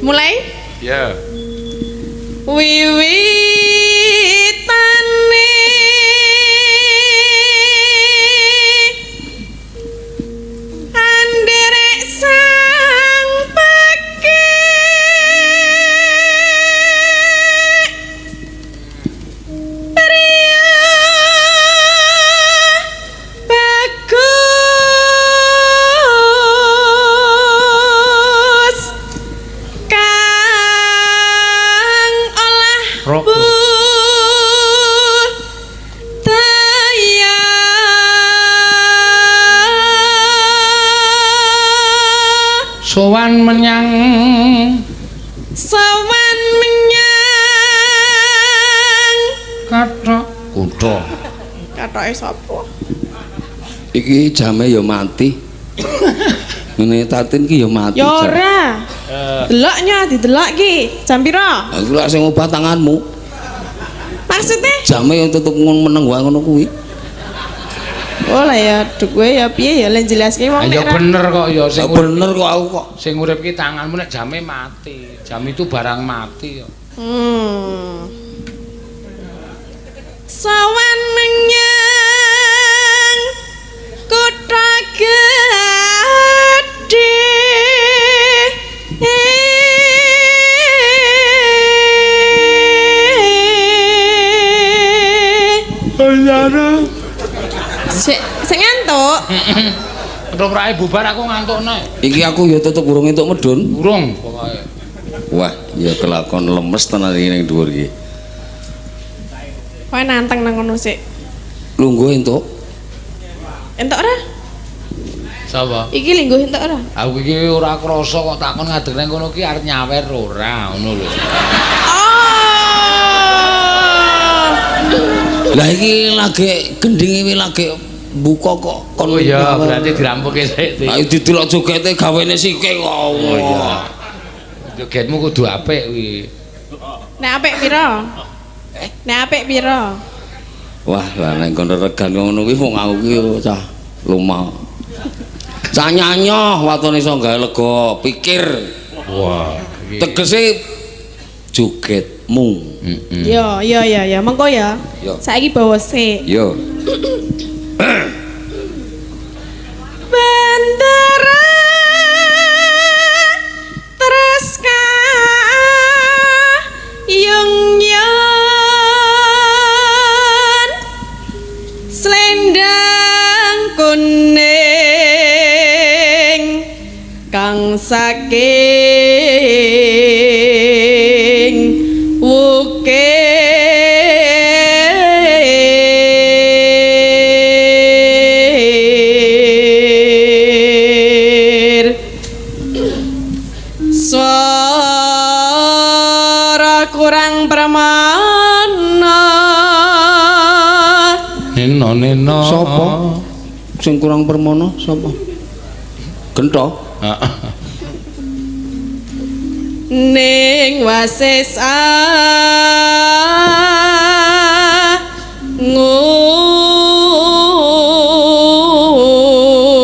Mulai? Ya. Wiwitane anderek sang pekik priya bagus kang olah Roko. budaya. Sowan menyang Sowan menyang kathok kutha. Kathoke sapa? Iki jame ya mati. Ngene Tatin ki ya mati. Ya ora. Deloknya didelok ki. Jam pira? Aku lak sing obah tanganmu. Maksudnya? Jame yang tetep meneng wae ngono kuwi. Oh lah ya, duk kowe ya piye ya len jelaske wong Ya nek ora- bener kok ya sing Lah bener kok aku kok. Sing urip ki tanganmu nek jame mati. Jam itu barang mati kok. Sowan menyang kutha gedhe. Sik, sik ngantuk. Ketoprake bubar aku ngantuk nek. Iki aku ya tetep urung entuk medun. Urung pokoke. Wah, ya kelakon lemes tenan iki ning dhuwur iki. Kowe nantang nang kono sik. Lungguh entuk. Entuk ora? Sapa? Iki lingguh entuk ora? Aku iki ora krasa kok takon ngadeg nang kono ki arep nyawer ora ngono lho. Oh. Lah iki lagi gendinge iki lagi buka kok kon. Oh iya, berarti dirampuke sik. Ti. Lah didelok jogete gawene sike kok. Oh iya. Jogetmu kudu apik kuwi. Nek apik pira? Nek apik pira? Wah, lah nek kono regan ngono kuwi wong aku ki cah lumah. Cah nyanyoh watone iso gawe lega pikir. Wah, iki. Tegese jogetmu. Heeh. Yo yo yo yo, mengko ya. Yo. Saiki bawa sik. Yo. Bendera terus kayung yon selendang kuning kang saking wukir suara kurang pramana. Neno neno. Sapa? Sing kurang permono sapa? Gento. Heeh. Ning wasis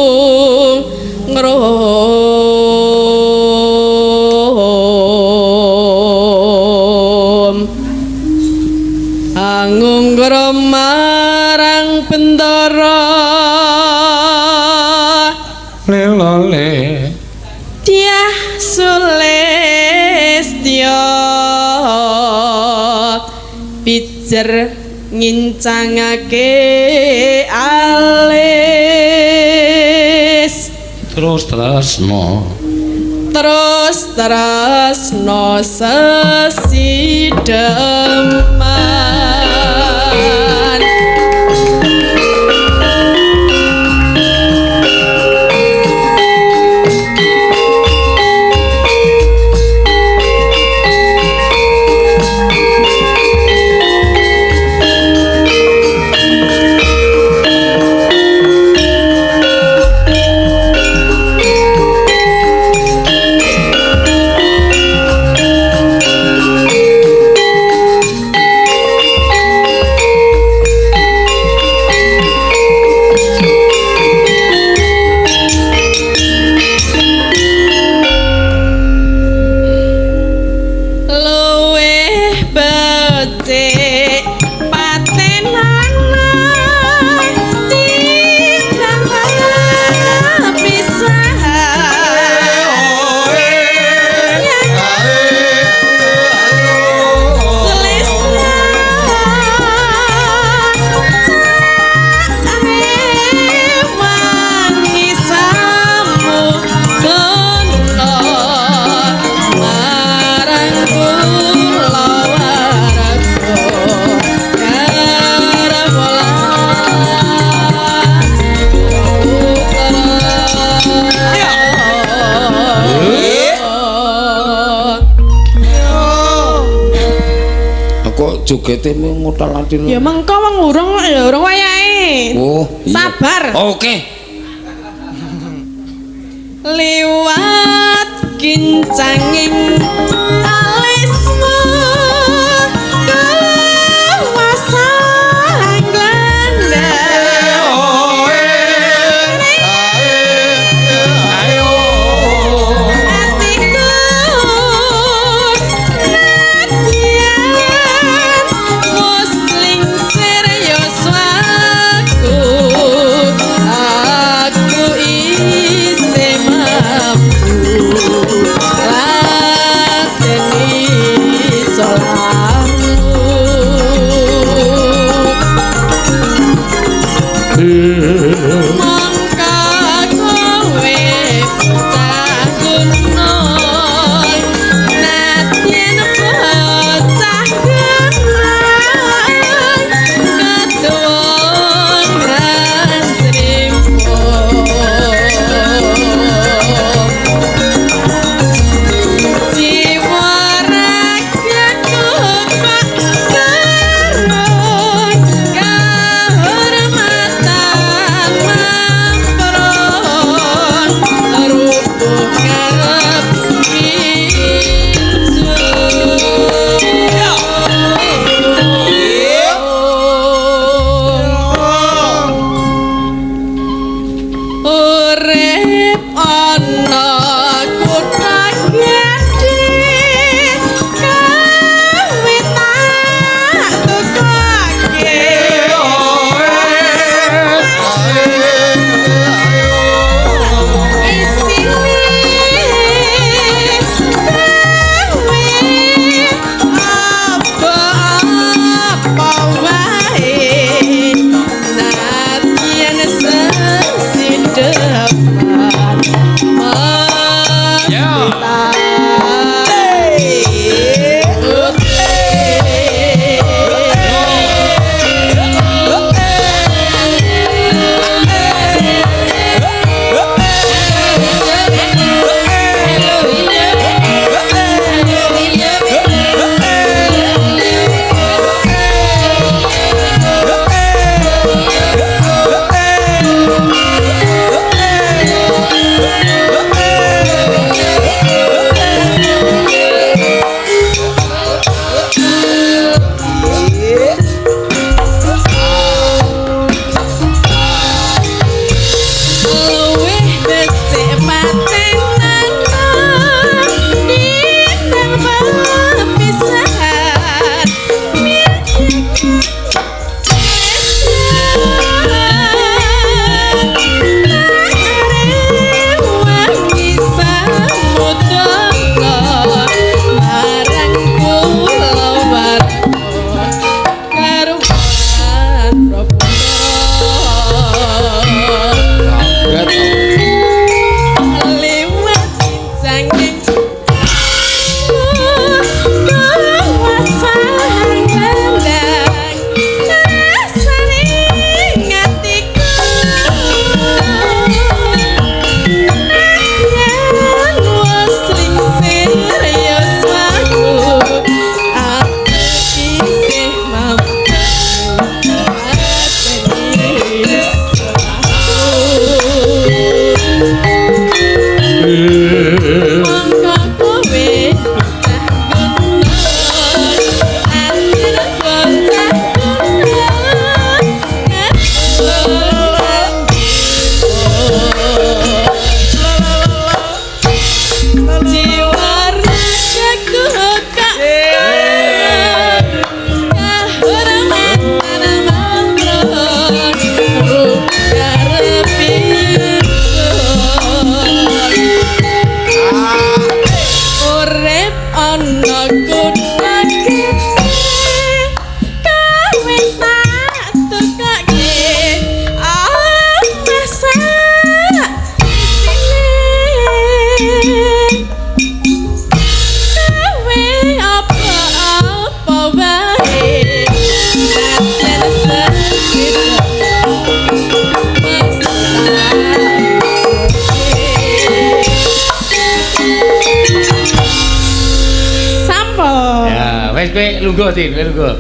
angung ngrom angung ngrom marang bendara Lelole. Dyah Sulistya pijer ngincangake alis Terus tresno. Terus tresno sesideman. kok jogete ngotal-atil. Ya mengko wong urung kok ya urung wayahe. Oh, iya. Sabar. Oke. Liwat kincanging alismu kawasang landang atiku nadyan musling serius aku aku isih mampu lateni salahmu. Mongko kowe bocah gunung nadyan bocah gunung ketuwun trimo. Jiwa ragaku kok karun kahormatan mampron rubuh ngarep injung. Urip ana kutha gedhe kowe tak tukake isine kowe apa-apa wae nadyan sesidepan Ya. Luwih becik patenan tinimbang pepisahan. Wangi samudra marang kula warga karuan Prabu. Liwat sanging kawasan landang rasane ngatiku nadyan wis lingsir yuswaku aku isih mampu mateni salahku. Mongko kowe bocah gunung atir bocah gunung ngetulan jiwa ragaku kak kahormatan mangron rukarepipun urip ana kutha gedhe kowe tak tukake omah sak isine kowe apa-apa wae nadyan sesidepan Sampun. Ya, wis kowe lungguh, Tin, kowe lungguh.